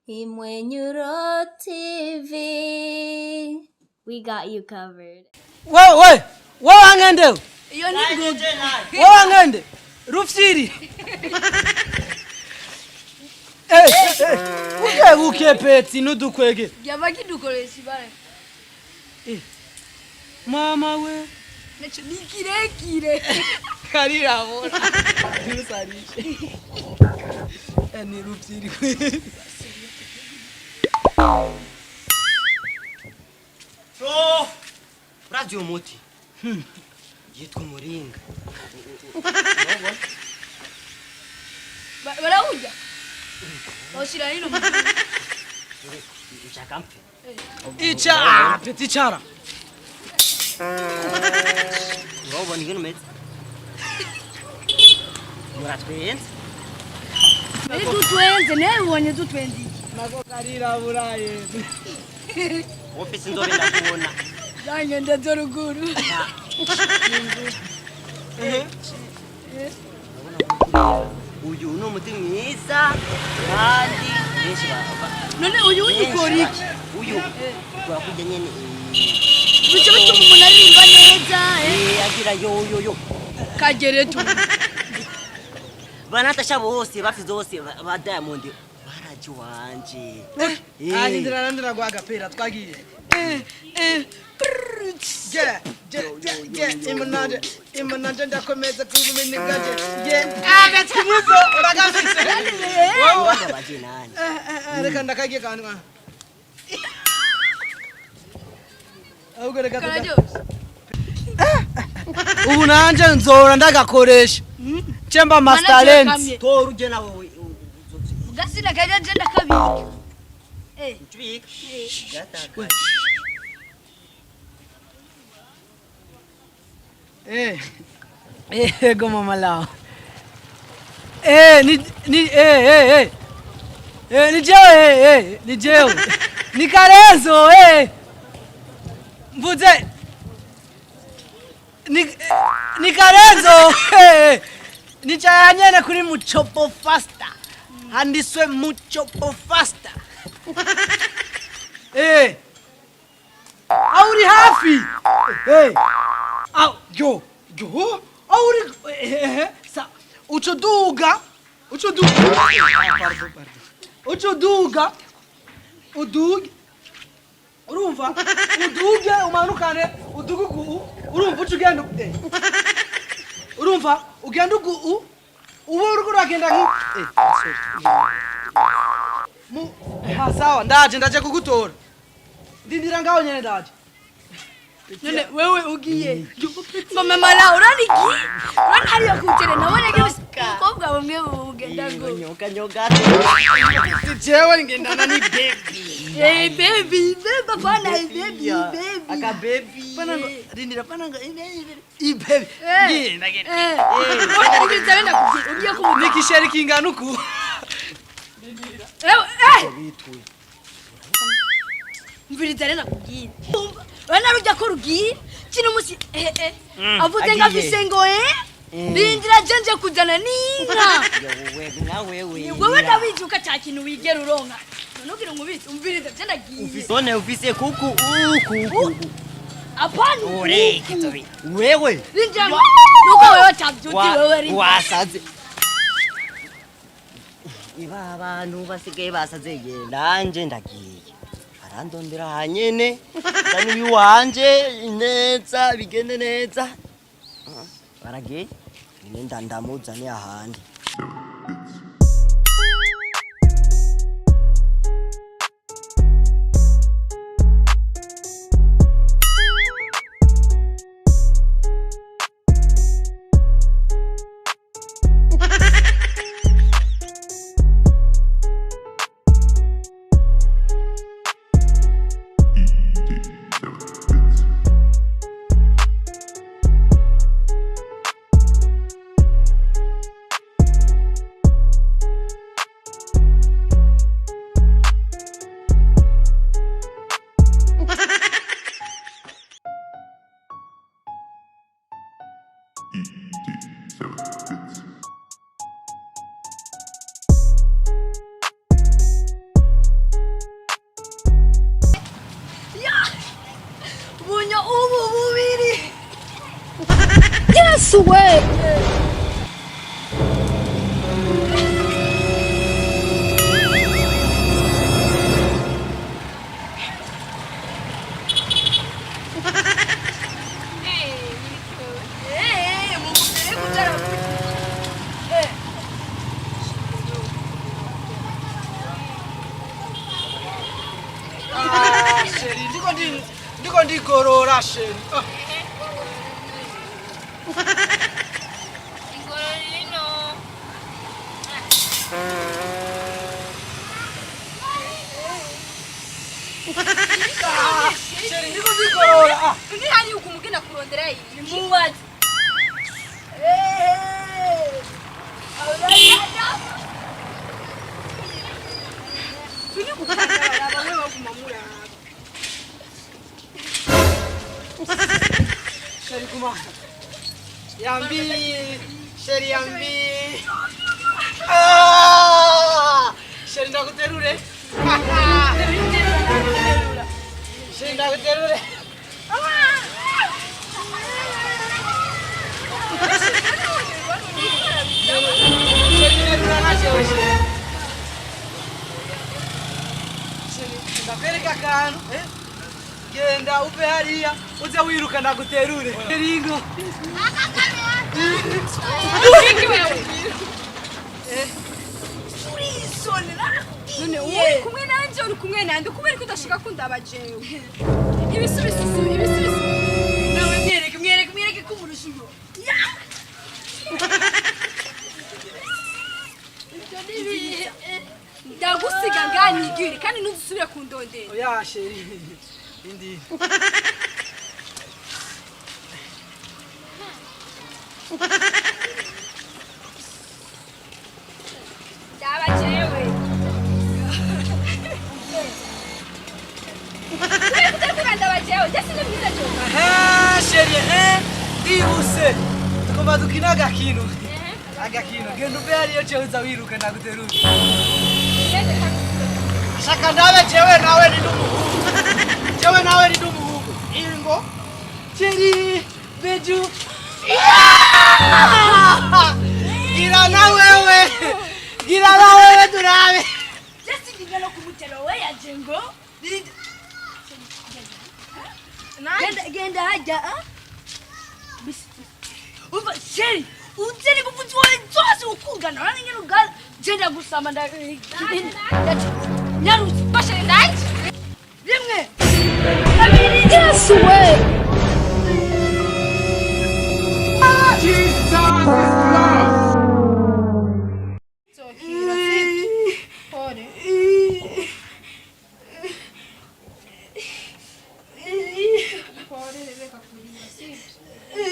Imwenyuro TV. We got you covered. Wewe wewe wangende. Iyo ni ngoga. Wewe wangende. Rufyiri. Eh, eh, uke uke peti nudukwege. Byaba kidukoresha ibara. Eh. Mama we. Naco ni kirekire. Karirabura. Ntusarishe. Eh, ni rufyiri kweli. So, urazi uyu muti yitwa umuringa. Barawurya. Bawushira hino mu Nshaka mpfe. Icha, peti icara. Urabona ingene umeze? Muratwenze. Nari dutwenze, nawe ubonye dutwenze iki? Nako karirabura yemwe. Ufise inzobe ndakubona. Za ngende zo ruguru. Uyu ni umuti mwiza kandi benshi None uyu ukora iki? Uyu ukora kurya nyene. Bice bituma umuntu aririmba neza, eh? Agira yo yo yo. Kagere tu. Banatasha bose bafize bose ba Diamond baraje wanje. Ah, ndira ndira gwa agapira twagiye. Je, je, je, je, imunanje, imunanje ndakomeza kubumenyi bwanje. Je, ah, gatimuzo uragafise. Wowe. Baje nani? Reka ndakagiye kanwa. Ahubwo reka Kararyoshe. Ubu nanje nzora ndagakoresha. Chemba master lens. Tora uje nawe. Gasira kajya je ndakabika. Eh. Ncubika. Gataka. Eh. Ego mama lao. Eh, ni ni eh eh eh. Eh, ni jewe eh eh, ni jewe. Ni Karezo eh. Mvuze ni ni Karezo eh. Ni chayanyene kuri Muchopo Faster. Handiswe Muchopo Faster. Eh. Auri hafi. Eh. Au, yo, yo, auri eh, sa ucuduga, ucuduga. Pardon, pardon. Ucuduga. Uduge. Urumva? Uduge umanukane, udugugu, urumva ucugenda. Eh. Urumva? Ugenda ugu ubu uriko uragenda nki eh, sorry. Mu ha sawa, ndaje ndaje kugutora. Ndindira ngaho nyene ndaje. None wewe ugiye. Ngo mama la uraniki? Urani hariya kutere nabonye gose. Umukobwa bumwe bugenda ngo. Nyoka nyoka. Jewe ngendana ni baby. Eh baby, baby apana baby, baby. Aka baby. Panango, rindira panango, i baby. Ngenda ngenda. Eh. Ubwiza wenda kugira ugiye kumuga. Nikisheri kingana uku. Eh eh. Bituye. Mviriza rena kubwira. Urana rujya ko rugiye kino musi eh eh. Avuze ngo afise ngo eh. Rindira jenje kuzana n'inka. Wewe nka wewe. Wewe ndabijuka cya kintu wigera uronka. None ugira ngo umviriza je ndagiye. None ufise kuku uku. Apana. Ore kitobi. Wewe. Rindira nuko wewe tabyuti wewe rindira. Wasaze. Iba abantu basigaye basaze ye nanje ndagiye. Arandondera hanyene. Ndani wanje neza bigende neza. Baragiye. Nenda ndamuzane ahandi. Yesu we. Ah, chéri, ndiko ndigorora chéri. Ah. Ah, chéri, ndiko ndigorora. Ah. Ndi hari ukumugena kurondera iyi. Mubaze. Chéri kuma. Yambi, chéri yambi. Ah! Chéri ndakuterure. Chéri ndakuterure. Chéri nterura na jewe chéri. Chéri ndakwereka akantu eh? Genda uve hariya uze wiruka ndaguterure. Ringo. None uri kumwe nanje uri kumwe nande kubera ko udashaka kundaba jewe. Ibisubizo ibisubizo. Nawe mwereke mwereke mwereke ko umurusha uyo. Ibyo ni ibihe. Ndagusiga nganyigire kandi ntuzusubire kundondera. Oya chéri. Indi. Ndaba jewe. Kubera ko utari kundaba jewe, ndetse ni mwiza jewe. Aha, chéri, eh? Ndihuse. Tugomba dukina agakino. Agakino. Genda uve hariya jewe uza wiruka ndaguterure. Shaka ndabe jewe nawe ni n'umuhungu. Jewe nawe ni n'umuhungu. Ingo. Chéri, beju. Gira na wewe. Gira na wewe turabe. Jesi ngingana kumutera we yaje ngo. Genda genda hajya ah. Umva chéri, uzeni kuvuza wowe zose ukungana urabona ingene ugana genda gusama nda nyarutse Bashe ndanje. rimwe kabiri. Yesu we. Jesus is Lord. Pole. Pole reka kurira sibyo.